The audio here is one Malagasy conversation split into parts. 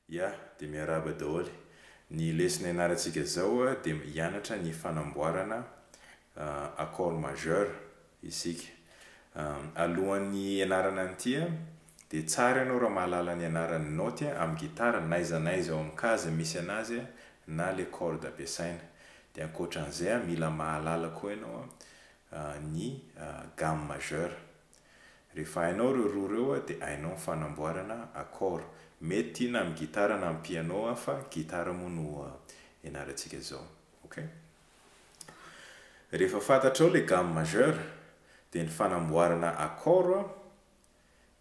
Ya, dia miarahaba daholo. Ny lesona ianarantsika izao dia hianatra ny fanamboarana accord majeur isika. Alohan'ny hianarana an'ity dia tsara ianao raha mahalala ny anaran'ny naoty amin'ny gitara n'aiza n'aiza ao amin'ny case misy anazy na ilay corde ampiasaina. Dia ankoatran'izay mila mahalala koa ianao ny gamme majeure. Rehefa hainao ireo roa ireo dia hainao ny fanamboarana accord. Mety ity na amin'ny gitara na amin'ny piano fa gitara moa no ianarantsika izao. Ok. Rehefa fantatrao ilay gamme majeure dia ny fanamboarana accord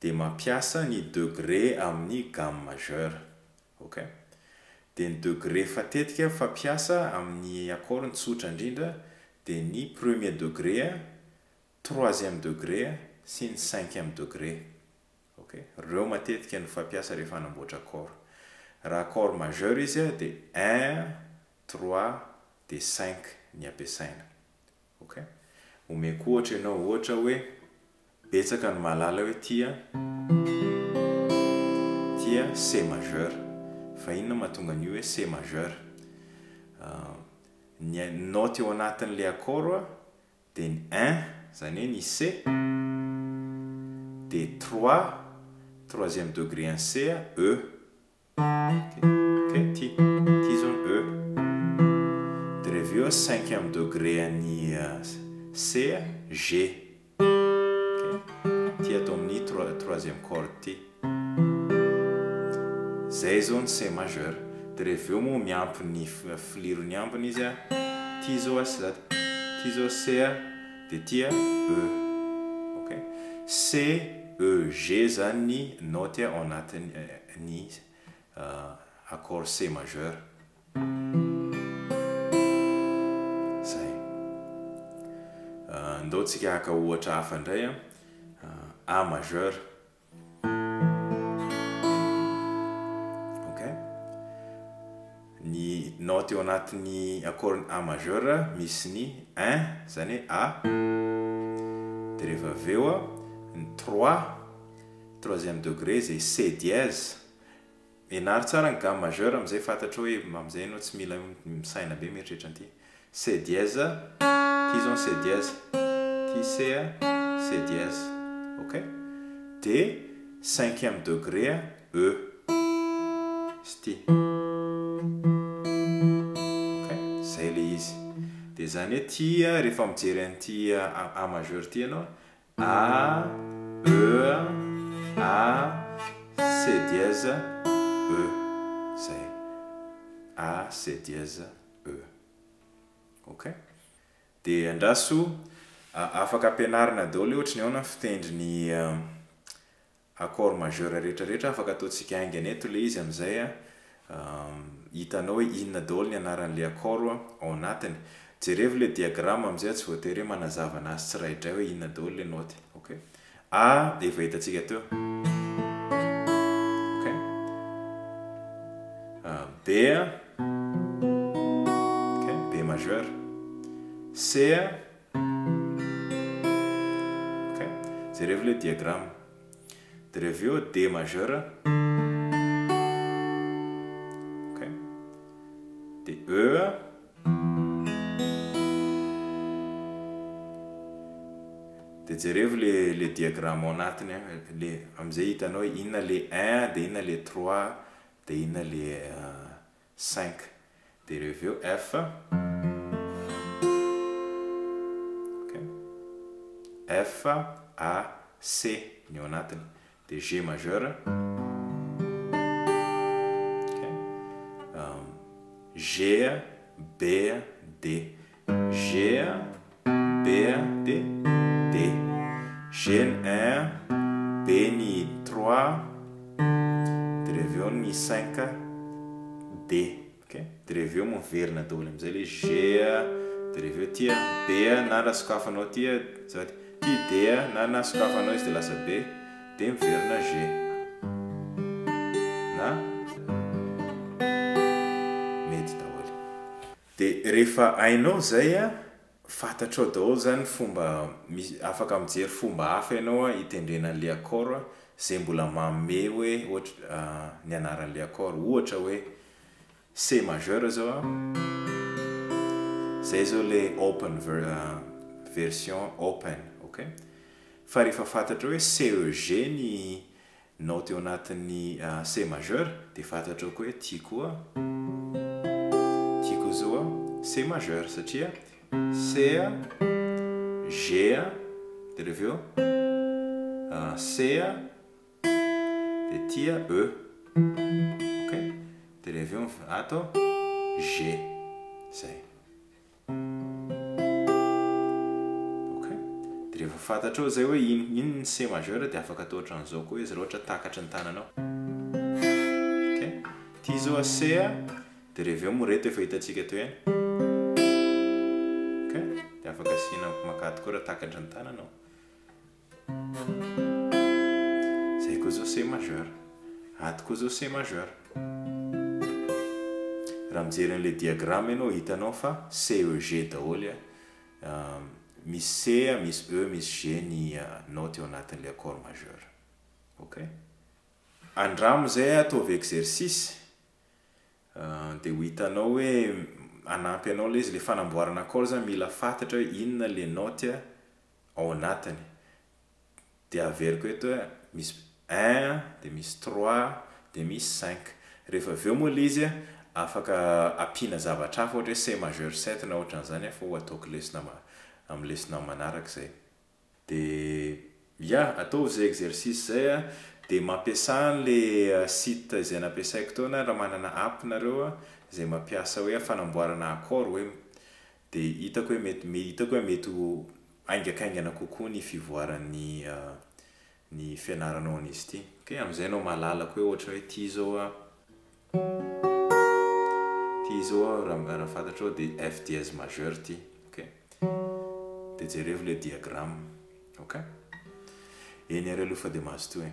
dia mampiasa ny degré amin'ny gamme majeure. Ok. Dia ny degré fatetika fampiasa amin'ny accord ny tsotra indrindra dia ny premier degré, troisième degré sy ny cinquième degré. Ok. Ireo matetika no fampiasa rehefa hanamboatra accord. Raha accord majeur izy dia un, trois dia cinq ny ampiasaina. Ok. Omeko ohatra ianao, ohatra hoe betsaka ny mahalala hoe tia tia C majeur. Fa inona mahatonga an'io hoe C majeur? Ny note eo anatin'ilay accord dia ny un, izany hoe ny C, dia trois, troisième degré an'ny C, E. Ok, ty, ty zao ny E. Dia rehefa avy eo cinquième degré an'ny C, G. Ok, ty atao amin'ny troisième corde ty. Zay zao ny C majeur. Dia rehefa avy eo moa miampy ny filirony ambiny izy, ty zao ty zao C, dia ty E. Ok, C, E, G zany ny naoty ao anatin'ny. ny accord C majeur. Zay. Ndao tsika haka ohatra hafa indray an. A majeur. Ok. Ny note eo anatin'ny accord A majeur misy ny un, zany hoe A. Dia rehefa avy eo ny trois. Troisième degré izay C dièse. Ianaro tsara ny gamme majeure amin'izay fantatrao hoe amin'izay ianao tsy mila misaina be mieritreritra an'ity. C dièse, ity izao ny C dièse, ity C, C dièse. Ok? Dia cinquième degré E sy ity. Ok? Izay ilay izy. Dia izany hoe ity rehefa mijery an'ity A majeur ity ianao A, E, A, C dièse, E. Zay. A, C dièse, E. Ok? Dia andraso afaka ampianarina daholo hoe ohatry ny ahoana ny fitendry ny Accord majeur rehetra rehetra afaka ataontsika haingana eto ilay izy amin'izay hitanao hoe inona daholo ny anaran'ilay accord ao anatiny. Jerevo ilay diagramme amin'izay tsy voatery hoe manazava anazy tsiraidray hoe inona daholo ilay naoty. Ok. A dia efa hitantsika teo. Ok. B. Ok, B majeur. C. Ok, jerevo ilay diagramme. Dia rehefa avy eo D majeur. Ok. Dia E. Dia jerevo le le diagramme ao anatiny an, le amin'izay hitanao hoe inona le un, dia inona le trois, dia inona le cinq. Dia reo avy eo F, ok, F, A, C ny ao anatiny, dia G majeur, ok, G, B, D, G, B, D, D, G ny un, B ny trois, dia reo avy eo ny cinq, D. Ok, de rehefa avy eo moa miverina daholo amizay le G a, de rehefa avy eo ty a B a na raha sokafanao ty a, azafady, ty D a na na sokafanao izy de lasa B, de miverina G na mety daholo. De rehefa hainao zay a. Fantatrao daholo zany fomba misy afaka mijery fomba hafa ianao hitendrena an'le accord zay mbola manome hoe ohatra ny anaran'le accord ohatra hoe C majeur zao a, zay zao le open version open ok, fa rehefa fantatrao hoe C E G ny Naoty ao anatin'ny C majeur dia fantatrao koa hoe ty koa ty koa zao C majeur satria C G dia rehefa eo C dia ty E ok dia rehefa eo ato G zay. Ok, dia rehefa fantatrao izay hoe ino ino ny C majeur dia afaka atao ohatran'izao koa izy raha ohatra takatry ny tananao. Ok, ity izao C a, dia rehefa eo moa ireto efa hitantsika teo ihany. Ok, dia afaka asiana makato koa raha takatry ny tananao. Zay koa zao C majeur. Ato koa zao C majeur. Raha mijery an'ilay diagramme ianao hitanao fa C E G daholo a. Misy C, misy E, misy G ny note eo anatin'ilay accord majeur. Ok. Andramo izay ataovy exercice dia ho hitanao hoe hanampy anao ilay izy. Ilay fanamboarana accord zany mila fantatra hoe inona ilay note ao anatiny dia averiko eto hoe misy un dia misy trois dia misy cinq rehefa avy eo moa ilay izy afaka ampiana zavatra hafa ohatra hoe C majeur sept na ohatran'izany fa ho ataoko lesona amin'ny lesona manaraka izay dia ya ataovy izay exercice izay a dia mampiasà an'ilay site izay nampiasaiko teo na raha manana app nareo izay mampiasa hoe fanamboarana accord hoe Dia hitako hoe mety hitako hoe mety ho haingakaingana kokoa ny fivoaran'ny ny fianaranao an'izy ity. Ok, amin'izay ianao mahalala koa hoe ohatra hoe ity izao a, ity izao a raha raha fantatrao dia F dièse majeur ity. Ok, dia jerevo ilay diagramme. Ok, eny ary aloha fa dia mazotoa e.